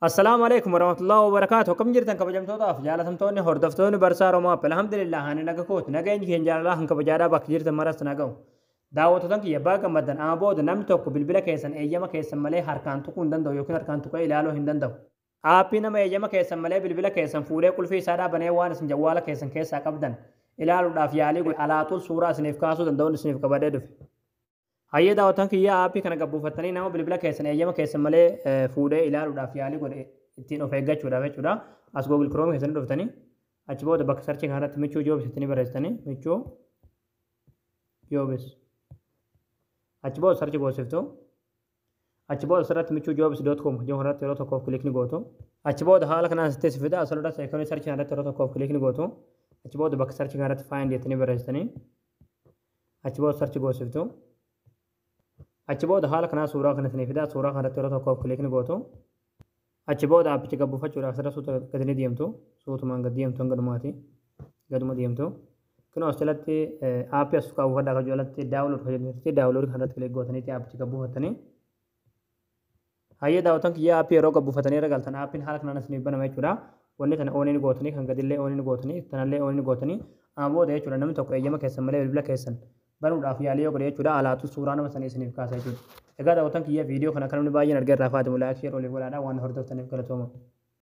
Assalaamu alaikum warahmatullahi wabarakaatu. Akkam jirtan, kabajamtootaaf jaalatamtoonni hordoftoonni Barsaa Oromoo? Alhamdulillah, ani naga kooti. Nageenyi keenya jaalalaa kan kabajaadhaa bakka jirtan maras naga'u. Daawwattoota kiyya, baga gammaddan. Amma booda namni tokko bilbila keessan eeyyama keessan malee harkaan tuquu hin danda'u yookiin harkaan tuqee ilaaluu hin danda'u. Aappii nama eeyyama keessan malee bilbila keessan fuudhee, qulfii isaa dhaabanee, waan isin jawwaala keessan keessaa qabdan ilaaluudhaaf yaalii godhe alaaxuul suuraa isiniif kaasuu danda'uun isiniif qabadee dhufe. Hayyee daawwattoon kiyya, aappii kana gabbuufattanii nama bilbila keessan eeyyama keessan malee fuudhee ilaaluudhaaf yaalii godhe ittiin of eeggachuudhaaf jechuudha. As Google Chrome keessanii dhuftanii, achi booda bakka search kanarratti Michuu Jobs jettanii barreessitanii, Michuu Jobs. Achi booda search goosiftu. Achi booda asirratti michuujobs.com jedhu irratti yeroo tokkoof click ni gootu. Achi booda haala kanaan sitti si fida. Asirratti icon search kanarratti yeroo tokkoof click ni gootu. Achi booda bakka search kanarratti "find" jettanii barreessitanii, achi booda search goosiftu. Achi booda haala kanaa suuraa kana isinii fida. Suuraa kanarratti yeroo tokkoof click ni gootu. Achi booda aappicha gabbuufachuudhaaf asirra suuta gadi ni deemtu. Suutumaan gad deemtu, hanga dhumaati. Gaduma deemtu. Kunoo as jalatti aappii as kaawwafadhaa kan jalatti "download" kan jedhu, download kanarratti click gootaniiti aappicha gabbuufattanii. Hayyee daawwattoon kiyya, aappii yeroo gabbuufatanii irra galtan aappiin haala kanaan isiniif banama jechuudha. Wanni tana on ni gootanii, kan gadillee on ni gootanii, tanallee on ni gootanii. Amma booda jechuudha, namni tokko eeyyama keessan malee bilbila keessan banuudhaaf yaalii yoo godhe jechuudha, alaatu suuraa nama sanii isiniif kaasa jechuudha. Egaa daawwattoon kiyya, viidiyoo kana akka namni baay'een argee irraa fayyadamu like, share, oliif godhaadha. Waan hordoftaniif galatooma.